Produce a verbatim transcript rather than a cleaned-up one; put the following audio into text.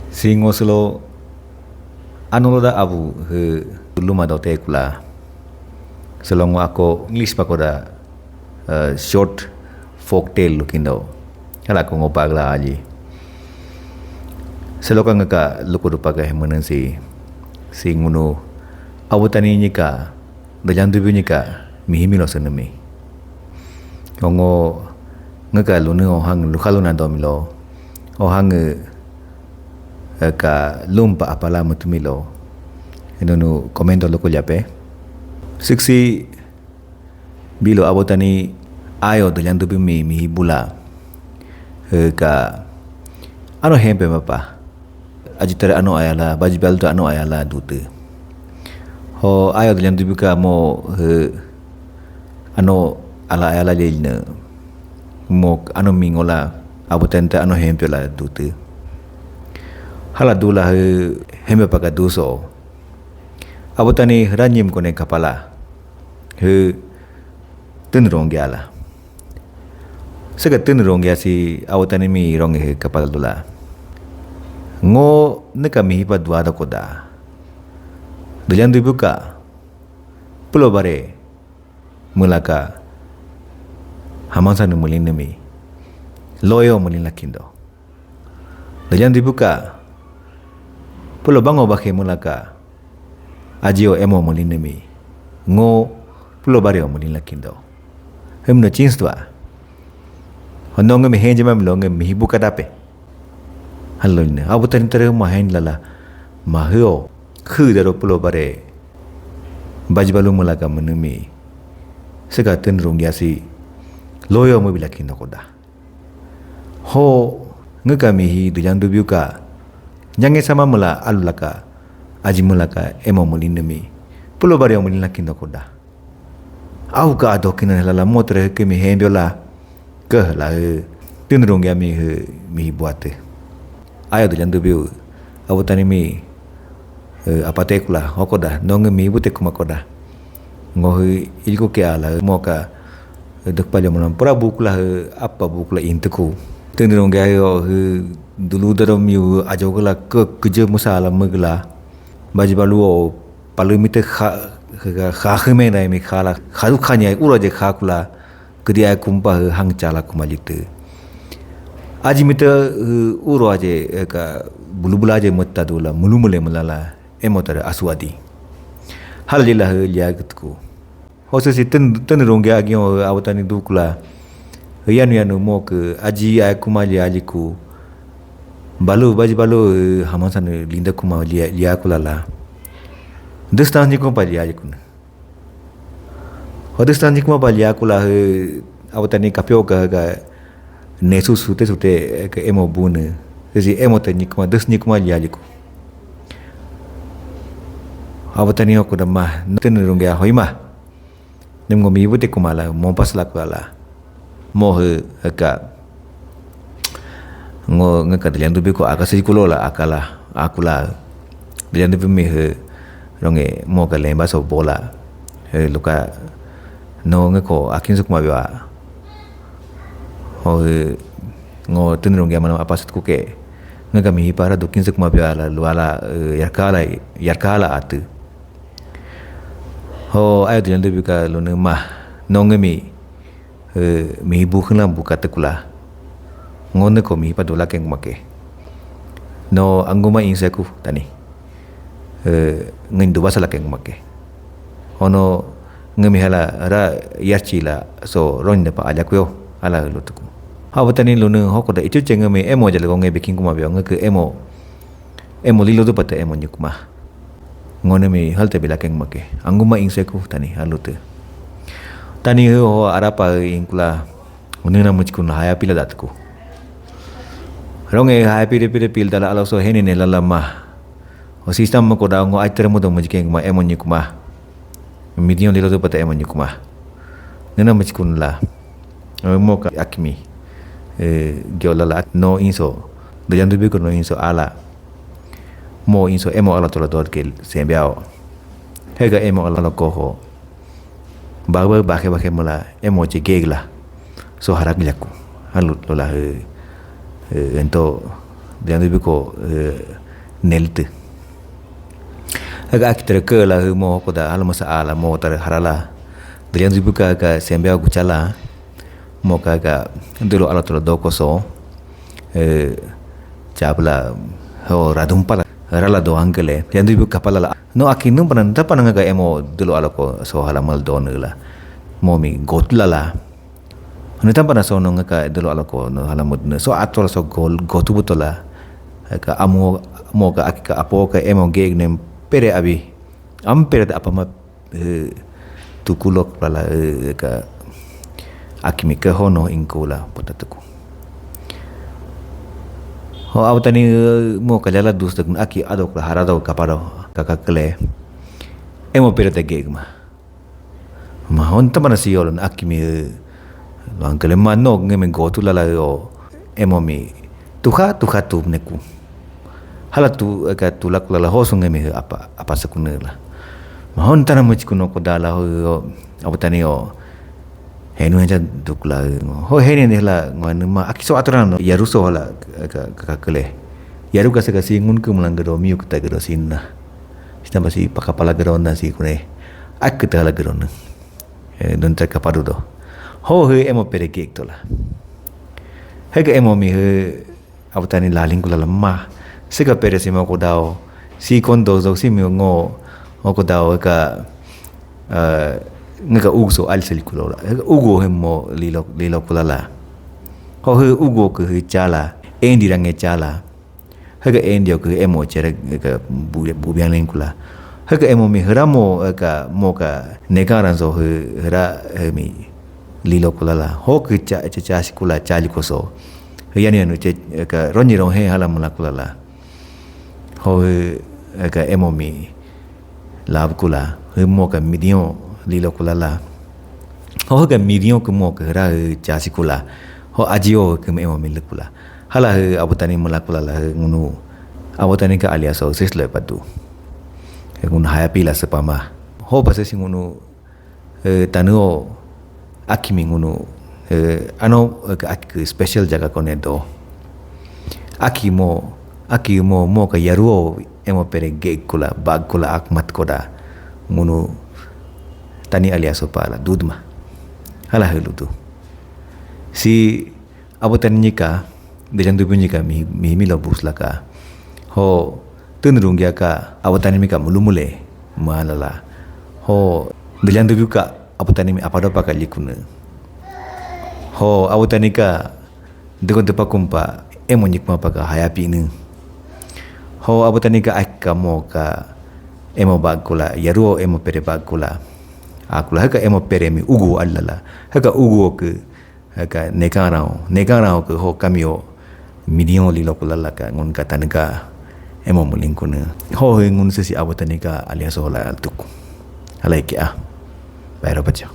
Si ngo selo anu lo da abu he luma do te kula. Selo ngo ako English pa ko da, eh, short folk tale lukindo. Hala ko ngo pagla aji. Selo ka ngaka luku rupa ka hemenen si, si ngunu Abu Tani nyika, Dalian Dubiu nyika, mihi milo senemi. Ongo ngaka lunu ohang lukha luna do milo. Ohang, eh, ka lumpa apala mutumilo. Inunu komento loko jape. Siksi bilo Abu Tani ayo Dalian Dubiu mi, mihi bula. Eh, ka ano hempe mapa. Aji tare ano ayala, baji baltu ano ayala dute. Ho ayo Dalian Dubiu ka mo he ano ala ayala lelne. Mo ano mingola Abu Tani te ano hempe la dute. Hala dula he hempe paka duso. Abu Tani ranyim kone kapala. He tenrong giala. Sega tenrong gia si Abu Tani mi rong he kapala dula. Ngo neka mihi pa dua da koda. Dalian Dubiu ka. Pulo bare. Mulaka. Hamansa nu mulin nemi. Loyo mulin lakindo. Dalian Dubiu ka. Pulo bango bakhe mulaka. Ajio emo mulin nemi. Ngo pulo bare mulin lakindo. Hemno chins dua. Hononge mi henje ma milo nge mihi buka dape. Halo ne. Abu Tani tare ma hen lala. Ma heo. Khu daro pulo bare. Baji balu mulaka menemi. Sega tenrong giasi. Loyo mo bilakindo koda. Ho ngeka mihi Dalian Dubiu ka. Nyange sama mula alulaka. Aji mulaka emo mulin nemi. Pulo bare mulin lakindo koda. Au ka ado kinan lala motre ke mi hembiola. Ke la he. Tenrong ya mi he mi buate. Ayo Dalian Dubiu. Abu Tani mi, eh, apa te kula hokoda. Nonge mi bute kuma koda. Ngo he ilko ke ala mo ka. Dek pale mo pura bukula he apa bukula inteku. Tenrong ya yo he dulu daro mi ajo kala ke keje musala megla. Baji balu o palu mite kha, kha, kha, kha, me nai mi khala. Kharu khanya ura je kha kula. Kedi ai kumpa he hang chala kuma jite. Aji mite, eh, uro aje, eh, ka bulu bula aje mutta dula, mulu mule mulala, emo tare asuadi. Hala lila he lia gitku. Hose si ten, tenrong ya agi o Abu Tani dukula. Yanu yanu mo ke aji ai kuma lia liku. Balu, baji balu, eh, hamasan linda kuma lia, lia kulala. Distance ni kumpa lia likuna. Ho distance ni kuma pa lia kula he Abu Tani kapio ka, ka nesu sute sute ke emo bune. Sisi emo te ni kuma, dus ni kuma lia liku. Abu Tani ho kuda ma, tenrong ya hoima. Nem ngo mi bute kuma la, mo pas la kula la. Mo he, he ka. Ngo nge ka Dalian Dubiu ko aka sikulo la akala akula. Dalian Dubiu mi he ronge mo ka lemba so bola. He luka no nge ko akin sukuma biwa. Ho he ngo tenrong ya mana apa sut kuke. Nge ka mihi para dukin sukuma biwa la luala, eh, yarkala, yarkala atu. Ho ayo Dalian Dubiu ka lone ma. No nge mi. Eh, mihi bukhun la buka tekula. Ngone ko mihi pa dola keng make. No anguma inseku Tani. Eh, ngin dubasa la keng make. Ono nge mihala ra yarchi la so ron de pa aja kuyo ala lutuku. Abu Tani lone hoko da ichu chenge mi emo jale nge bikin kuma bio nge ke emo. Emo lilo tu pata emo nyukma. Ngone mi halte bila keng make. Anguma inseku Tani halute. Tani ho arapa inkula. Unina muchkun haya pila datku. Ronge haya pile pile pil dala alo so heni ne lala ma. O sistem mo koda ngo ai termo do muchkeng ma emo nyukma. Midion lilo tu pata emo nyukma. Nena muchkun la. Mo ka akmi. Eh, gyo lala no inso. Dalian Dubiu ko no inso ala. Mo inso emo ala tola dot ke sembiao. Hega emo ala koho. Bagba bake bake mula emo che gegla. So harak jaku. Halut lola he, he ento Delian dubi ko, eh, neltu. Aga aki tere ke la mo ko da hala masa ala mo tar harala. Delian dubi ka ka sembe aku chala. Mo ka ka dulu ala tola doko so. Eh, chabla ho radum pala rala do angkele. Delian dubi kapala la. No aki num panan ta panan ga emo dulu ala ko so hala mal do nela. Mo mi gotla la. Hunu tampa na so no ngaka dulu ala ko no hala mud no. So atol so gol gotu butola. Ka amo mo ka aki ka apo ka emo geg nem pere abi. Am pere da apa ma, eh, tukulok pala, eh, ka aki mi ke hono ingkula pota tuku. Ho Abu Tani, eh, mo ka lala dus tak aki adok la harado kapado kakakele. Emo pere da geg ma. Ma hon tamana si yolo na aki mi, eh, lo angkele ma no nge mi gotu lala o emo mi tuha tuha tu neku. Hala tu eka tulak lala hoso nge mi apa apa sekune la. Ma hon tana mo chikuno ko dala ho Abu Tani o henu heja dukla ngo. Ho hene ne la ngo ne ma aki so aturan no yaruso hala ka ka kele. Yaru ka seka si ngun ke mulang gedo miu kita gedo sinna. Sitamba si pakapala gedo na si kune. Ak kita la gedo na. Eh, don ta kapadu do. Ho he emo pere gek tola. He ke emo mi he Abu Tani laling kula lama. Seka pere si mo ko dao. Si kondo so si mi ngo. Mo ko dao ka, eh, ngaka ugu so al sel kula. Ugu he mo lilo lilo kula la. Ho he ugu ke he chala. Endi range chala. Haka endio ke emo chere ke bubian lingkula. Haka emo mi hera mo ka mo ka nekaran so hera mi lilo kula la. Ho ke cha cha cha sikula chali koso. He yani anu che ka ronyi ron he hala mula kula la. Ho he ka emo mi lab kula. He mo ka midion lilo kula la. Ho ka midion ke mo ke hera he cha sikula. Ho ajio ke emo mi lekula. Hala he Abu Tani mula kula la he ngunu. Abu Tani ka alias o sis le patu. He ngunu haya pila sepama. Ho pase si ngunu, eh, tanu o aki mi ngunu, eh, ano, eh, aki special jaga kone do. Aki mo, aki mo, mo ka yaruo emo pere gek kula, bag kula akmat koda. Ngunu Tani alias o pala dudma. Hala he lutu. Si Abu Tani nyika, Delian dubi nyika mi, mi, mi lo bus laka. Ho, tun rungya ka, Abu Tani mi ka mulu mule, malala. Ho, Delian dubi ka, Abu Tani mi apa do paka likuna. Ho, Abu Tani ka, dego depa kumpa, emo nyikma paka hayapi ni. Ho, Abu Tani ka, aika mo ka, emo bagkula, yaruo emo pere bagkula. Akula, haka emo pere mi ugu alala. Haka ugu ke, Haka nekarao, nekarao ke ho kamio midion lilo kula laka ngun ka Tani ka emo mulingkuna. Ho he ngun sesi Abu Tani ka alias ho la altuk. Alai ke a. Bairo pacha.